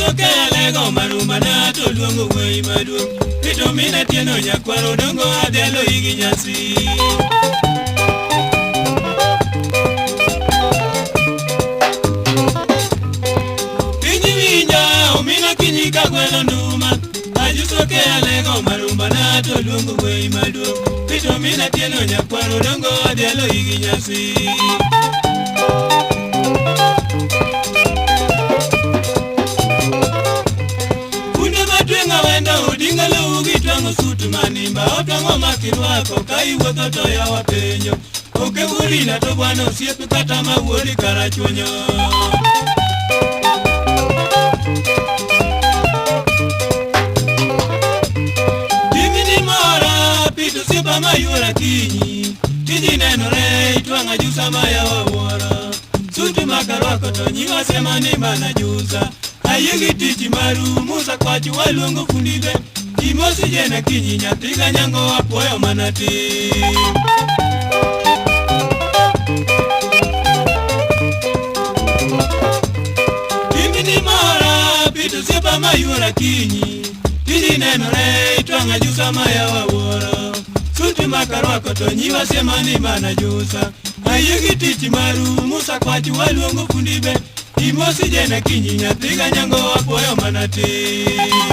Ajuso ke alego marumbana to luongo wuoyi maduong'. Pito mina tieno nyakwaro dongo adhialo igi nyasi. Piny winja omina kinyi ka gwelo nduma. Ajuso ke alego marumbana to luongo wuoyi maduong'. Pito mina tieno nyakwaro dongo adhialo igi nyasi. Kunde matweng'a wendo odinga lowo gi twang'o sut manimba otwang'o makirwako ka iwuotho to yawa penjo. Ok burina to bwana osiep kata ma wuodi karachuonyo. Timni mora pito osiepa mayuora kinyi. Tiji nenore itwang'a jusa ma yawa wuoro. Suti makarwako to nyiwa sema ni mana jusa. Ayie gi tich maru Musa kwach waluongo fundi be. Imosi jena kinyi nyathi ganyango apuoyo mana tim. Timni mora pito osiepa mayuora kinyi. Tiji nenore itwang'a jusa ma yawa wuoro. Suti makarwako to nyiwa sema ni mana jusa. Ayie gi tich maru Musa kwach waluongo fundi be. Imosi jena kinyi nyathi ganyango apuoyo mana tim.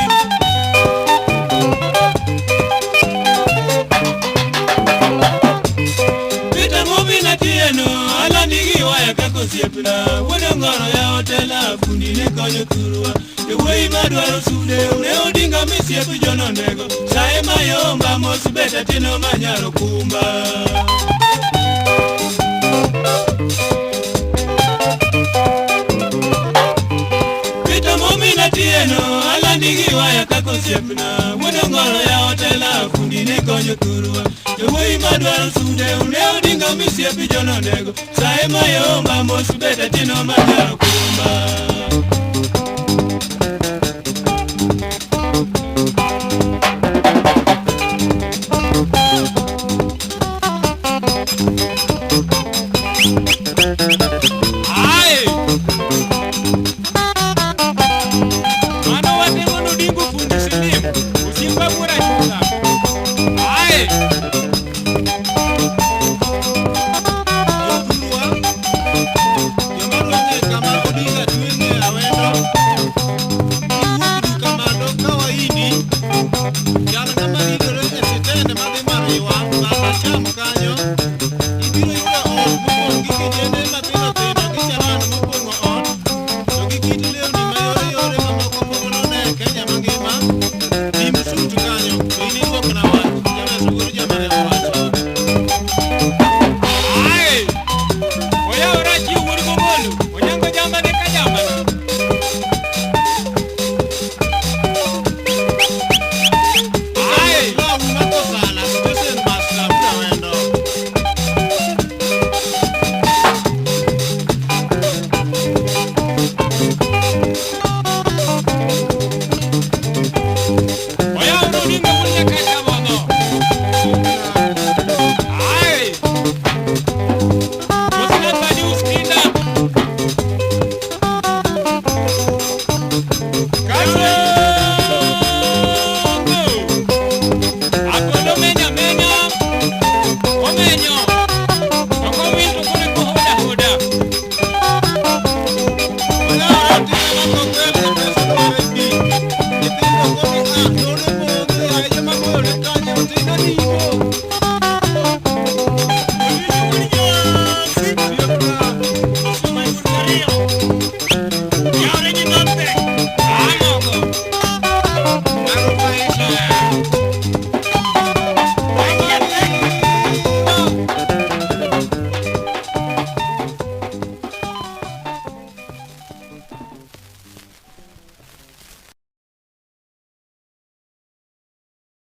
Peter Mobina tieno alandi gi waya kaka osiepna. Wuod Ongoro ya otela fundi ne konyo thurwa. Jowuoyi madwaro sude ne odinga misiep jononego. Sae mayomba mos bet atieno manyaro kumba. Peter Mobina tieno alandi gi waya kaka osiepna. Wuod Ongoro ya otela fundi ne konyo thurwa. Jowuoyi madwaro sude ne odinga misiep jononego. Sae mayomba mos bet atieno manyaro kumba.